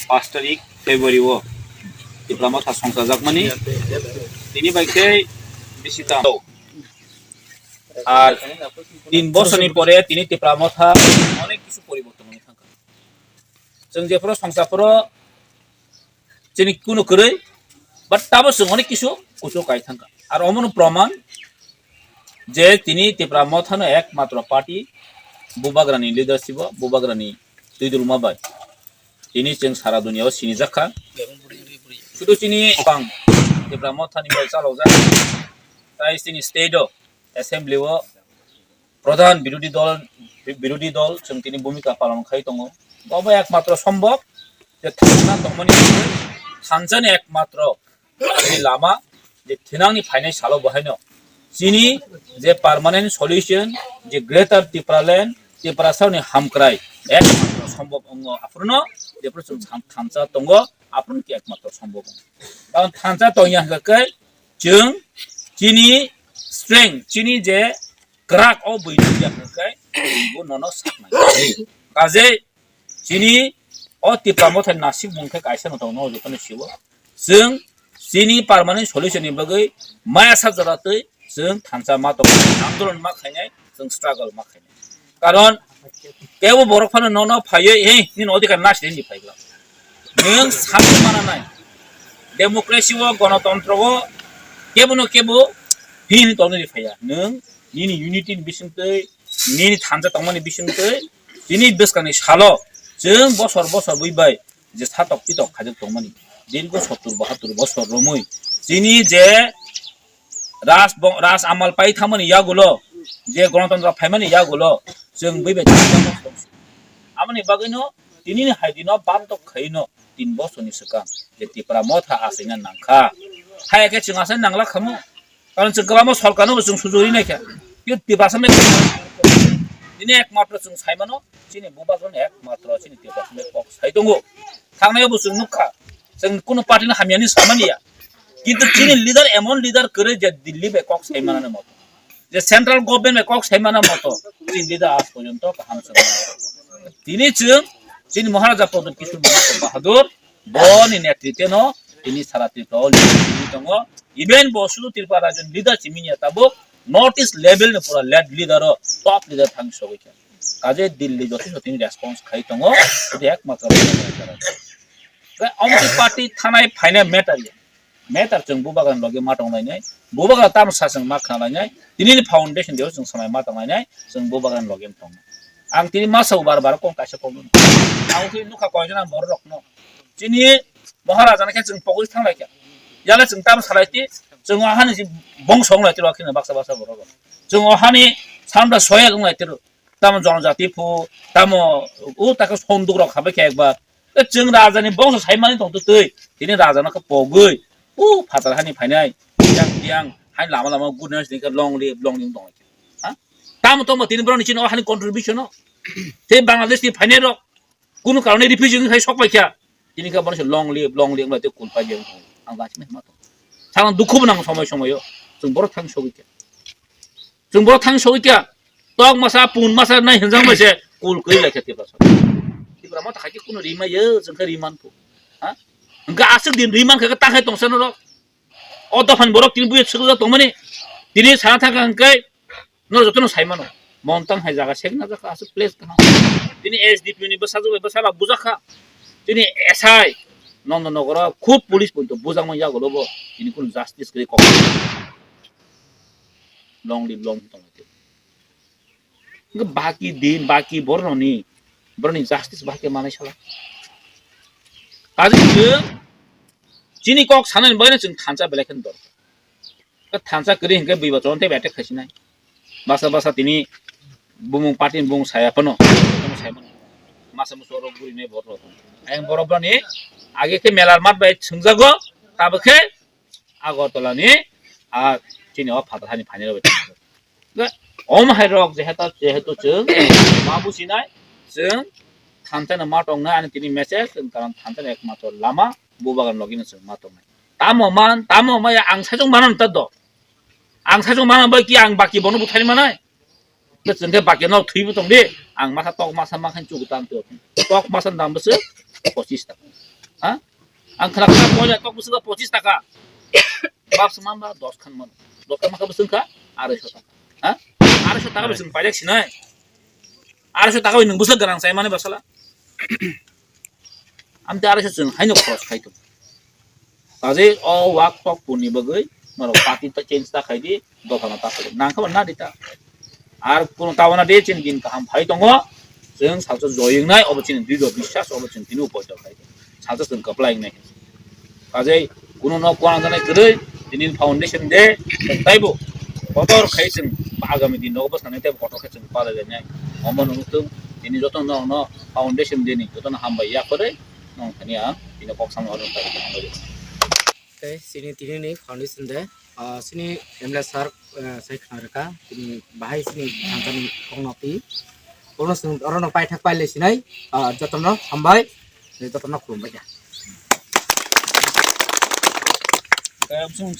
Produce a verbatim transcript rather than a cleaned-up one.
পাঁচ তারিখ ফেব্রুয়ারি o Tipra Motha songchajakmani tini bai khe bisi tamo. Ar tin bosorni pore tini Tipra Motha onek kisu poriborton wngwi thangkha. Chwng jephuru songchaphuru chini kunu kwrwi, but tabo chwng onek kisu kuchuk kai thangkha. Ar omono proman je tini Tipra Mothano ekmatro party Bubagrani leadership o, Bubagrani twidulma bai tini chwng sara duniya o sinijakha. Sudu chini bang Tipra Mothani bai chalokjak, tai chini state o, assembly o pradhan birodhi dol, birodhi dol chwng tini bhumika palon khai tongo. Bo bai ekmatro sombhob je thansa tongmani, thansani ekmatro lama je thinangni phainai salo bo haino chini je permanent solution, je Greater Tipraland, Tiprasani hamkrai ekmatro sombhob wngo. Aphuru no jephuru chwng thansa tongo, aphuru no ekmatro sombhob wngo. Karon thansa tongya hwnkha khe chwng chini strength, chini je kwrak o buini ya hwnkhe bo nono saknai. Kaje chini o Tipra Motha nasik mung khe kaisa no tong no jotono siwo. Chwng chini permanent solution ni bagwi maya sa jora twi chwng thansa ma tong, andolon ma khainai, chwng struggle ma khainai. Karon kebo borok phano nono phaiwi, "He, nini odhikar nasri," hinwi phaiglak. Nwng samung mana nai. Democracy o, gonotontro o kebo no kebo hini tongwi phaiya. Nwng nini unity ni bisingtwi, nini thansa tongmani bisingtwi, tini bwskangni salo chwng bosor bosor bwi bai je satok pitok khaijak tongmani, dirgo sottur bahattur bosor romwi chini je Raj bo-, Raj Amal pai thangmani yagulo, je Gonotontro phaimani yagulo, chwng bui bai thansa tong. Amoni bagwino tinini haidino bandok khaino tin bosorni swkang je Tipra Motha achaina nangkha. Haya khe chwng achaina nangla khamu. Karon chwng kwbangma sorkarno bo chwng sujuri naikha. Khe Tiprasa mai tini ekmatro chwng saimano, chini bubagrano ekmatro chini Tiprasa mai kok sai tongo. Thangnai bo chwng nukha. Chwng kunu party no hamya ni samani ya. Kintu chini leader emon leader kwrwi je Delhi bai kok sai manani moto, je central government bai kok sai manani moto, chini leader aaj porjonto kaham se manani. Tini chwng chini Maharaja Pradyot Kishore Mahato Bahadur boni netritwno tini sara Tripura o leader tini tongo. Even bo sudu Tripura rajyoni leader chimini ya tabuk North East level ni pura led leader o, top leader thang sogwi kha. Kaje Delhi jothai jothai response khai tongo, ekmatro. Tei omo tei party thanai phainai matter ya. Matter chwng bubagrani loge ma tonglainai, bubagra tamo sa chwng ma khnalainai, tini ni foundation deo chwng samai ma tonglainai, chwng bubagrani loge tong. Ang tini masa bar bar kok kaisa kok. Ang tini nukha koijon ang borok rokno. Chini Maharaja na khe chwng pogwi thanglaikha. Yala chwng tamo salaiti, chwng o hani bongso wnglaiti rok kheno baksa baksa borok rok. Chwng o hani samda soyal wnglaiti rok. Tamo jonojati phu, tamo o taka sonduk rok khabai khe ekbar. Tei chwng raja ni bongso saimani tong twi, tini raja no khe pogwi, o phatar hani phainai, yang yang, hai lama lama good news ni khe long live, long live tong lai khe. Ha? Tamo tongma tini borok ni chini o hani contribution o. Tei Bangladesh ni phainai rok, kunu karone refugee wngwi khai sok pai kha. Tini khe borok se long live, long live wngwi tei kul pai live wngwi tong. Ang lachimani ma tong. Sakno dukhu bo nango somoi somoi o. Chwng borok thang sogwi khe. Chwng borok thang sogwi kha, tok masa, pun masa nai hinjang bai se kul kwrwi lai kha Tiprasa. Tipra Motha khaikhe kunu rimai yo, chwng khe riman phu. Ha? Hwnkhe aswk din riman khe ta khai tongsa norok. O dophani borok tini buya swkjak tongmani. Tini sana thangkha hwnkhe norok jotono sai mano. Montang hai jaga sekna jakha aswk place kaham. Tini S D P O ni bwsajwk bai bwsala bujakha. Tini S I Nondonogoro khub police poito bujakmani yagulo bo. Tini kunu justice kwrwi kok. Long live long tong. Hwnkhe baki din, baki bororoni, bororni justice bahai khe manai sala. Kaje chwng chini kok sanani bagwi chwng thansa belai kheno dor. Khe thansa kwrwi hwnkhe bui bachon tei attack khaisinai. Basa basa tini bumung party ni bumung saya phano, bumung saya phano. Masa musu oro guri nai borok. Ayang borok bani age khe melar mat bai chwngjago, tabuk khe Agartala ni, ah, chini o phatar hani phainai rok bai tongkha. Omo hai rok jehetu, jehetu chwng ma businai, chwng thansa no ma tongnai, ani tini message, chwng karon thansa no ekmatro lama, bubagan logi no chwng ma tongnai. Tamo man, tamo maya ang saichung manan ta do. Ang saichung manan bai ki ang baki bono buthai manai. Tei chwng khe baki no thwibo tong di, ang masa tok masa ma khe chugu tang twi. Tok masa dam bwswk Pochis taka. Ha? Ang khna khna poila tok bwswk pochis taka. Bap se mamba dos khan mano. Dos khan maka bwswk kha arai so taka. Ha? Arai so taka bwswk paijak sinai. Arai so taka bai nwng bwswk gwnang sai mani basala. Amte arai so chwng haino khoros khai tongo. Kaje o wak tok puni bagwi norok party ta change ta khai di, dopha no ta khai di. Nang kha ba na di ta. Ar kuno ta wana de chini din kaham phai tongo. Chwng salsa joying nai obo chini dui do biswas obo chini tini upai tok khai di. Salsa chwng kaplai nai. Kaje kuno no kuang janai kwrwi tini foundation de taibo kotor khai chwng agami din no bwskanai taibo kotor khai chwng palai nai. Omo nung tung tini joto no no foundation de ni joto no hambai ya kwrwi. Nong thani ang tini kok samung order kari tong bai. Tei chini tini ni foundation de, ah, chini M L A sir, eh, sai khna rwkha, tini bahai chini thangkani kokno twi. Kokno chwng orono paithak pailai sinai, ah, jotono hambai, tei jotono khulumbai kha. Kaya bwswng